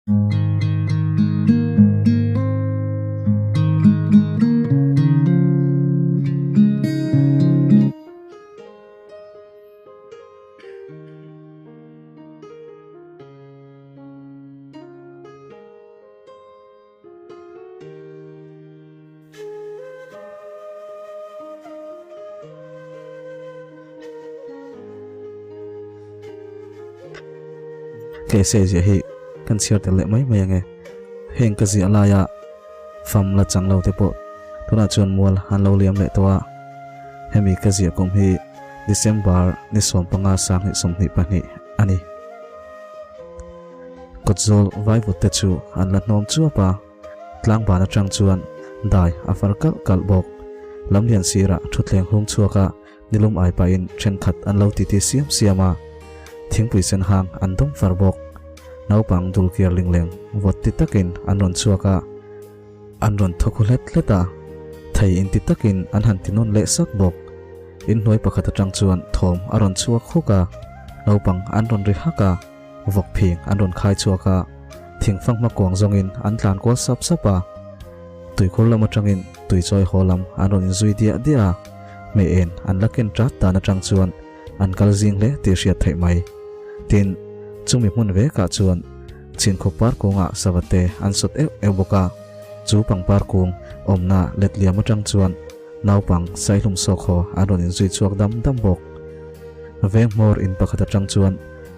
Ka essay ziah hi kan chhiar tel leh mai mai ange. Heng ka ziah laia fam la chang lo te pawh tunah chuan mual an lo liam leh tawh a. Hemi ka ziah kum hi December ni 15 2022 a ni. Kawtzawl vaivut te chu an la hnawm chuap a, tlangban atang chuan dai a far kalh kalh bawk. Lamlian sirah thutthleng hung chhuak a nilum ai pahin thenkhat an lo titi siam siam a, thingpui sen hang an dawng far bawk. Naupang dulkiar lingleng vawt ti takin an rawn chhuak a, an rawn thaw khu hlet hlet a, thei inti takin an han ti nawn leh sak bawk. Inhnuai pakhat atang chuan thawm a rawn chhuak huk a, naupang an rawn ri hak a. Vawk phing an rawn khai chhuak a, thingfang hma kuang zawngin an tlan kual sap sap a. Tuikhur lam atangin tuichawi haw lam an rawn inzui diah diah a, hmeh en an la ken tat dan atang chuan an kal zing hle tih hriat theih mai. Tin, chumi hmun vekah chuan chinkhawp par kungah savate an sawt euh euh bawk a, chu pangpar kung awmna letliam atang chuan naupang saihlum sawk haw an rawn inzui chhuak dam dam bawk. Veng hmawr in pakhat atang chuan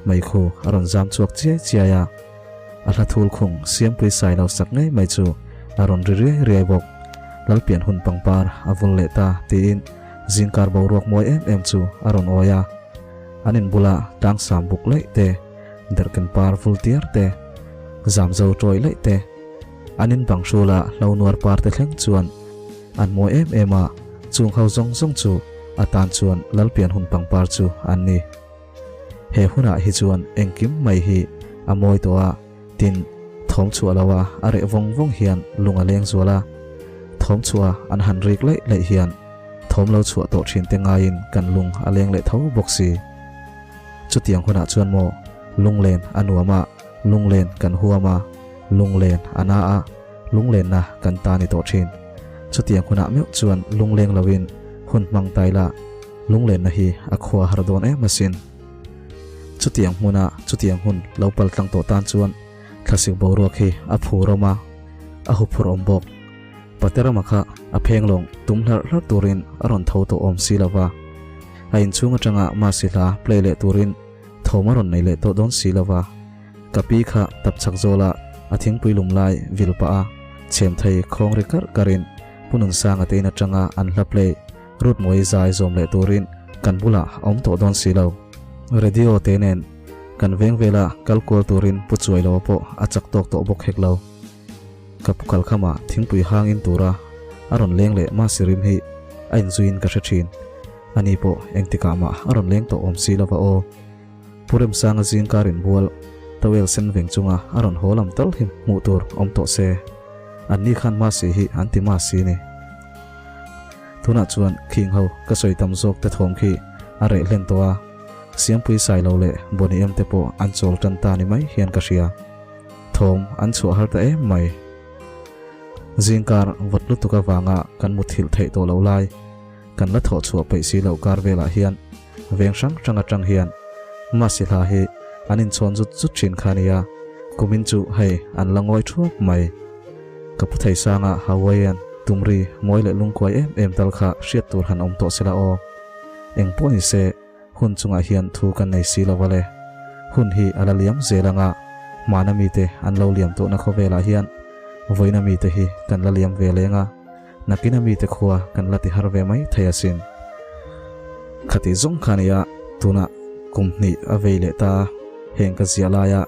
Meikhu a rawn zam chhuak chiai chiai a, a hla thul khung Siampui sai lo sak ngei mai chu a rawn ri riai riai bawk. Lalpian hun pangpar a vul leh ta tiin zingkar boruak mawi em em chu a rawn awi a. An in bula tlangsam buk laih te, derhken par vul tiar te, zam zo tawih laih te, an in bang hrula hlo nuar par te thleng chuan an mawi em em a, chung ho zawng zawng chu a tan chuan Lalpian hun pangpar chu an ni. He hunah hi chuan engkim mai hi a mawi tawh a, tin, thawm chhuah lo a a reh vawng vawng hian lung a leng zual a. Thawm chhuah an han rik laih laih hian thawm lo chhuah tawh thin te ngaiin kan lung a leng leh tho bawk si. Chutiang hunah chuan maw lunglen a nuam a, lunglen kan huam a, lunglen a na a, lunglenna kan ta ni tawh thin. Chutiang hunah meuh chuan lungleng loin hun hmang tai la. Lunglenna hi a khua har dawn em asin. Chutiang hmuna chutiang hun lo pal tlang tawh tan chuan thlasik boruak hi a phur awm a, a huphurh awm bawk. Paterama kha a pheng lawng tum hlarh hlarh turin a rawn tho tawh awm si lova, a inchhung atanga Masi hla play leh turin thawm a rawn nei leh tawh dawn si lova, ka pi kha tapchhak zawla a thingpui lum lai vil pah a chhem thei khawng ri karh karhin Pu Nunsanga te in atanga an hla play Rut mawi zai zawm leh turin kan bulah a awm tawh dawn si lo. Radio te nen kan veng vela kal kual turin pu chuai lo pawh a chak tawk tawh bawk hek lo. Ka pu kalkhama thingpui hang in tura a rawn leng leh Masi rim hi a inzuiin ka hre thin. Ani pawh engtikah mah a rawn leng tawh awm si lova aw. Pu Remsanga zingkar inbual towel sen veng chunga a rawn haw lam tal hi hmuh tur awm tawh se. Anni khan Masi hi an ti Masi ni. Tunah chuan khing ho ka sawi tam zawk te thawm khi a reh hlen tawh a, Siampui Sailo leh Bawni em te pawh an chawl tan ta ni mai hian ka hria. Thawm an chhuah har ta em mai. Zingkar vawt lutuk avanga kan muthilh theih tawh loh lai, kan la thawh chhuah peih si loh kar velah hian veng hrang hrang atang hian Masi hla hi an inchhawn zut zut thin kha nia, kumin chu hei an la ngawi thuap mai. Ka pu Theisanga Hawaiian tumri mawi leh lungkuai em em tal kha hriat tur han awm tawh sela aw. Eng pawh ni se, hun chungah hian thu kan nei si lo va le. Hun hi a la liam zel anga, hmana mite an lo liam tawhna khawvelah hian vawiina mite hi kan la liam ve leng a, nakina mite khua kan la ti har ve mai thei asin. Khati zawng kha nia, tunah kum hnih a vei leh ta, heng ka ziah laia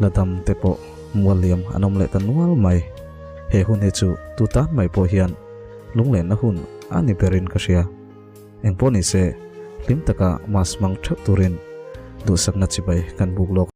La dam te pawh mual liam an awm leh ta nual mai. He hun hi chu tu tan mai pawh hian lunglenna hun a ni berin ka hria. Engpawh ni se, hlim taka mass hmang theuh turin duhsakna chibai kan buk lawk.